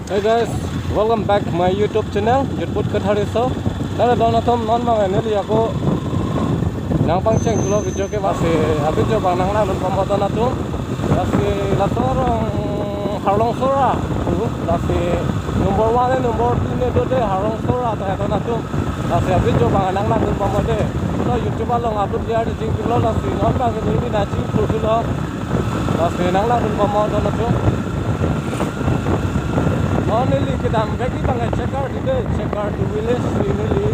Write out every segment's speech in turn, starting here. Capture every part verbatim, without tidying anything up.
Hey guys, welcome back my YouTube channel, Jutput Kathar Riso. Nang don atum non abang neli ako nangpangcheng thulo video ke, lasi a video abang nanglangdun pamodon atum. Lasi laso arong Harlong Sora, lasi number one le number two le dode Harlong Sora ta don atum. Lasi a video abang nanglangdun pamode. Lo YouTube along upload liya di jing thulo, lasi non abang neli nangcheng thulo. Lasi nanglangdun pamodon atum. Non neli kedam bagi abang Chekartu de, Chekartu village si neli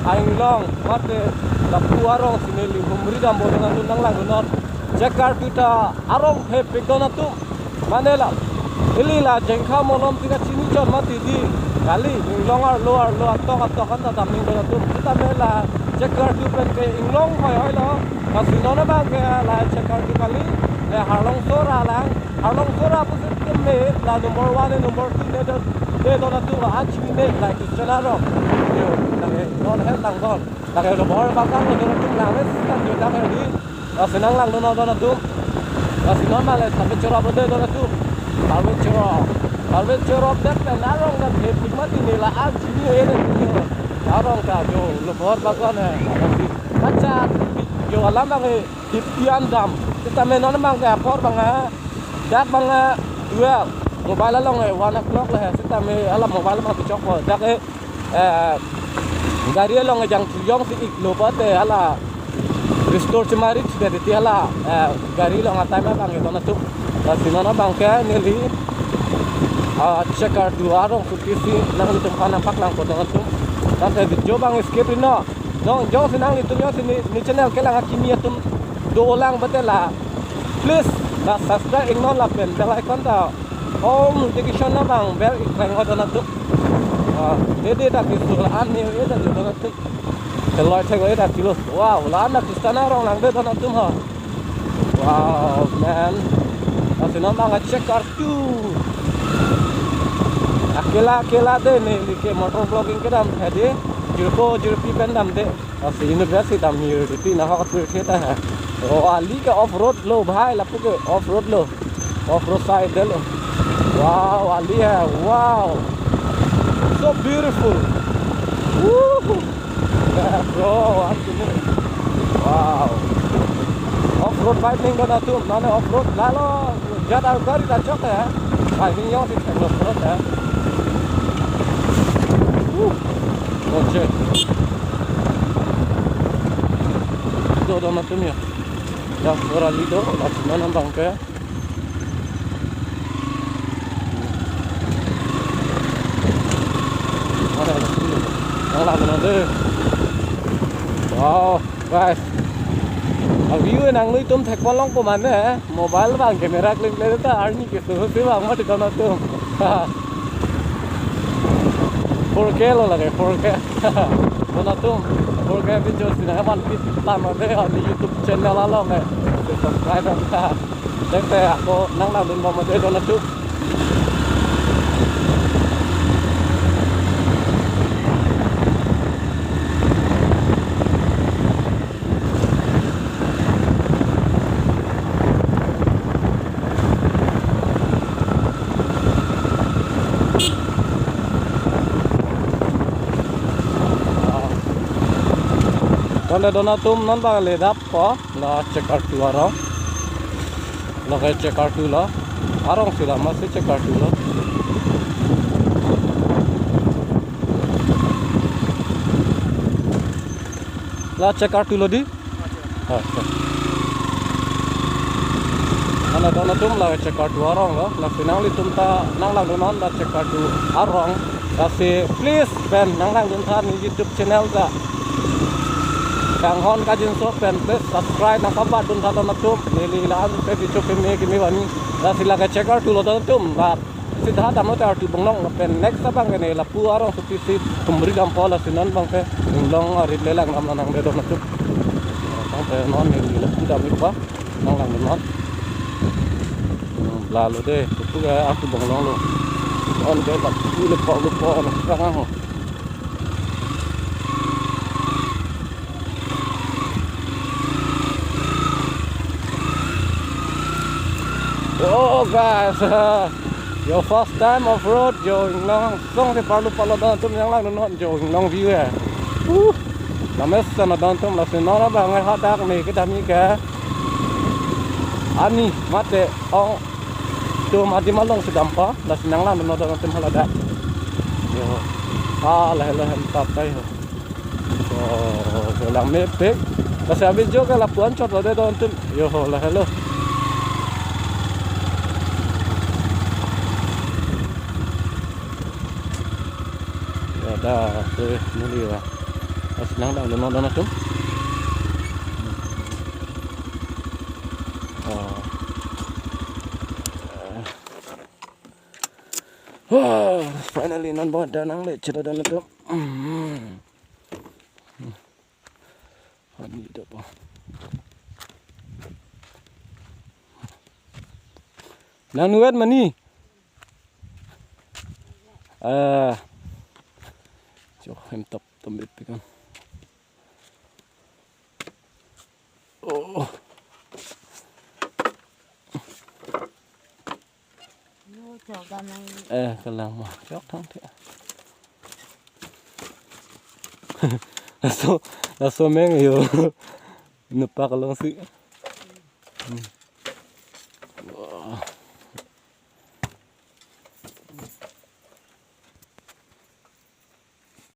a-inglong mate lapu arong si neli humri dambom don atum, nanglangdunnon. Chekartu ta arong hepik don atum. Mane la ili la Jengkha Molom tika chini chon mati di kali, inglong arlo arlo atok atok anta damning don atum. Sitame la Chekartu pen ke inglong hoi hoi lo. Lasi non abang ke la Chekartu kali, le Harlong Sora lang. Harlong Sora pusi teme la number one le number two le don, le don atum, la achini ne la Christian arong. Yo, lake non het lang don. Lake lo bor bakang lo don atum lang, es kan yo dak di. Lasi nanglangdunnon don atum. Lasi non male Tharve Chowra bode don atum. Tharve Chowra. Tharve Chowra dak pen arong dak hepik mati ne la achini e de. Arong ta jo lo bor bakang e. Lasi kacha jo alam abang e. Hip ian dam. Sitame non abang ke apor abang a, dak abang a twelve. Mobile along e one o'clock le he. Sitame hala mobile abang kechokpo. Dak e, eh, gari along e jangthu jongsi iklo pute hala restore chemari chide ti hala, eh, gari along a time abang e don atum. Lasi non abang ke neli, ah, Chekartu arong suti si nanglitum aphan nangpaklangpo don atum. Tangte video abang skip ri non. Jong, jongsi nanglitum jongsi ne, ne channel kelang akimi atum dolang pute la, please la subscribe iknon lapen bell icon ta all notification abang bell ikreng ho don atum. Ah, dede ta kisul an ne e ta don atum. Keloi thek e ta kilo. Wow, la-an ta Christian arong lang de don atum ho. Wow, man. Lasi non abang a Chekartu. Akela akela de neli ke motor vlogging kedam hedi. Jirpo jirpi pen damde. Lasi university dam, university nahok atur kheta hai. Oh, ali ke off road lo bhai, lapu ke off road lo. Off road side lo. Wow, ali hai. Wow. So beautiful. Woohoo. Bro, atum. Wow. Off road bike ning don atum, mane off road lalo. Jat ar gari ta chok ya. Bike ning jongsi thek lo off road ya. Woo. Oje. Do don atum ya. Ya, ora lido, la non abang ke. Nanglangdunnon de. Wow, guys. A view nanglitum thekponlongpo mane, mobile abang camera klemkle ta arni keso si abang mati don atum. Four K lo lake, four K. Don atum, four K video si nangvanpi tanglo de, on YouTube channel along e. Subscribe ta. Tangte ako nanglangdun pamode don atum. Tangte don atum non abang le dappo. La Chekartu arong. Lake Chekartu lo. Arong si la masi Chekartu lo. La Chekartu lo di? Accha. Mane don atum la Chekartu arong lo. Lasi nanglitum ta nanglangdunnon la Chekartu arong. Lasi please pen nanglangdun tha ne YouTube channel ta. Kanghon kangjinso pen please subscribe nangpabadun tha don atum. Neli la-an pe video keme keme vani. Lasi lake Chekartu lo don atum. La sita damlo ta artu bonglong pen next abang ke ne lapu arong suti si humri dampo, lasi non abang ke inglong arit le lang dam nangde don atum. Tangte non neli lapu dam ikpa nanglangdunnon. Hmm, lalo de, lapu ke artu bonglong lo. On ke lapu le po le po on kang ho. Oh guys, Yo, first time off road, yo, inglong song si parlu palo don atum, yang lang non, yo, inglong view ya. Uh, lames sana don atum, lasi non abang hadak ni kita mi ke. Ani mate ong tu mati malong sedampa, lasi yang lang non don atum haladak. Yo. Ah, lah, lah, hemtap tai ho. Oh, so lang mepik. Kasi abis jo ke lapuan chot lo de don atum. Yo ho, lahelo. Ya dah, tuh, nuli lah. Kasi nang dah, dono, dono tuh. Oh. Wah, finally non bon dah nang le chelo don atum. Hmm. Ani dapa. Nang nuet mani. Ah. Chok hemtap tombit pikan. Oh. Yo, chok damnang. Eh, kelang mah. Chok thang thia. Laso, laso meng yo. Nepak along si. Hmm. Wah.